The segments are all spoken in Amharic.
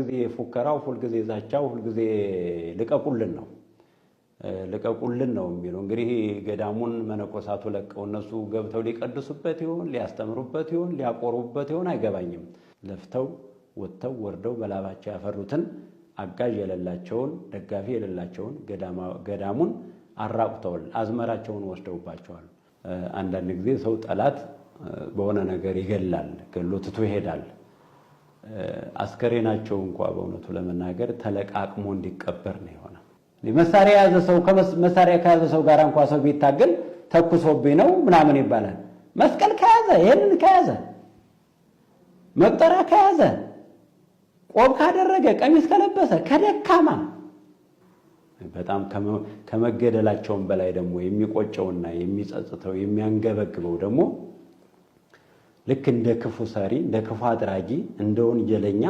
ሁልጊዜ ፉከራው፣ ሁልጊዜ ዛቻው፣ ሁልጊዜ ልቀቁልን ነው ልቀቁልን ነው የሚለው። እንግዲህ ገዳሙን መነኮሳቱ ለቀው እነሱ ገብተው ሊቀድሱበት ይሆን፣ ሊያስተምሩበት ይሆን፣ ሊያቆርቡበት ይሆን አይገባኝም። ለፍተው ወጥተው ወርደው በላባቸው ያፈሩትን አጋዥ የሌላቸውን ደጋፊ የሌላቸውን ገዳሙን አራቁተዋል። አዝመራቸውን ወስደውባቸዋል። አንዳንድ ጊዜ ሰው ጠላት በሆነ ነገር ይገላል፣ ገሎ ትቶ ይሄዳል። አስከሬናቸው እንኳ በእውነቱ ለመናገር ተለቃቅሞ እንዲቀበር ነው የሆነ። መሳሪያ የያዘ ሰው መሳሪያ ከያዘ ሰው ጋር እንኳ ሰው ቢታገል ተኩሶብኝ ነው ምናምን ይባላል። መስቀል ከያዘ፣ ይህንን ከያዘ፣ መቁጠሪያ ከያዘ፣ ቆብ ካደረገ፣ ቀሚስ ከለበሰ ከደካማ በጣም ከመገደላቸውም በላይ ደግሞ የሚቆጨውና የሚጸጽተው የሚያንገበግበው ደግሞ ልክ እንደ ክፉ ሰሪ፣ እንደ ክፉ አድራጊ፣ እንደ ወንጀለኛ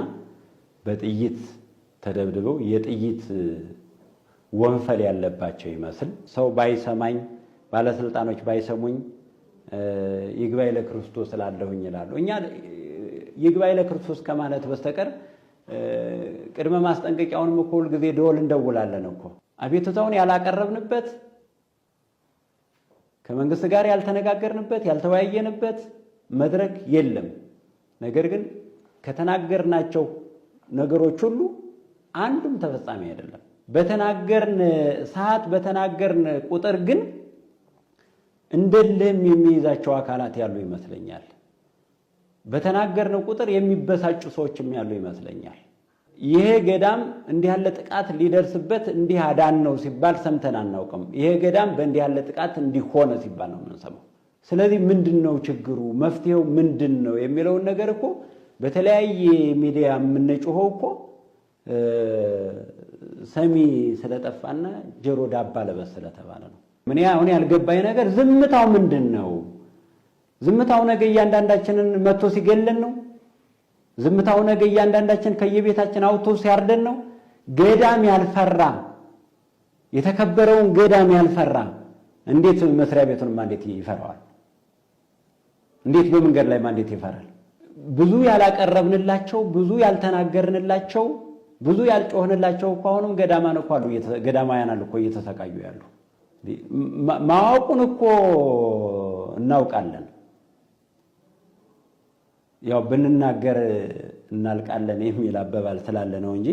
በጥይት ተደብድበው የጥይት ወንፈል ያለባቸው ይመስል ሰው ባይሰማኝ፣ ባለስልጣኖች ባይሰሙኝ ይግባኝ ለክርስቶስ እላለሁኝ ይላሉ። እኛ ይግባኝ ለክርስቶስ ከማለት በስተቀር ቅድመ ማስጠንቀቂያውንም እኮ ሁልጊዜ ደወል እንደውላለን እኮ። አቤቱታውን ያላቀረብንበት፣ ከመንግስት ጋር ያልተነጋገርንበት፣ ያልተወያየንበት መድረክ የለም። ነገር ግን ከተናገርናቸው ነገሮች ሁሉ አንዱም ተፈጻሚ አይደለም። በተናገርን ሰዓት በተናገርን ቁጥር ግን እንደልህም የሚይዛቸው አካላት ያሉ ይመስለኛል። በተናገርን ቁጥር የሚበሳጩ ሰዎችም ያሉ ይመስለኛል። ይሄ ገዳም እንዲህ ያለ ጥቃት ሊደርስበት እንዲህ አዳን ነው ሲባል ሰምተን አናውቅም። ይሄ ገዳም በእንዲህ ያለ ጥቃት እንዲሆነ ሲባል ነው የምንሰማው። ስለዚህ ምንድን ነው ችግሩ፣ መፍትሄው ምንድን ነው የሚለውን ነገር እኮ በተለያየ ሚዲያ የምንጮኸው እኮ ሰሚ ስለጠፋና ጆሮ ዳባ ለበስ ስለተባለ ነው። ምን አሁን ያልገባኝ ነገር ዝምታው ምንድን ነው? ዝምታው ነገ እያንዳንዳችንን መጥቶ ሲገለን ነው? ዝምታው ነገ እያንዳንዳችን ከየቤታችን አውጥቶ ሲያርደን ነው? ገዳም ያልፈራ፣ የተከበረውን ገዳም ያልፈራ እንዴት መስሪያ ቤቱንማ እንዴት ይፈራዋል? እንዴት በመንገድ ላይ እንዴት ይፈራል? ብዙ ያላቀረብንላቸው፣ ብዙ ያልተናገርንላቸው፣ ብዙ ያልጮህንላቸው እኮ አሁንም ገዳማን እኮ አሉ፣ ገዳማውያን አሉ እኮ እየተሰቃዩ ያሉ። ማወቁን እኮ እናውቃለን። ያው ብንናገር እናልቃለን የሚል አባባል ስላለ ነው እንጂ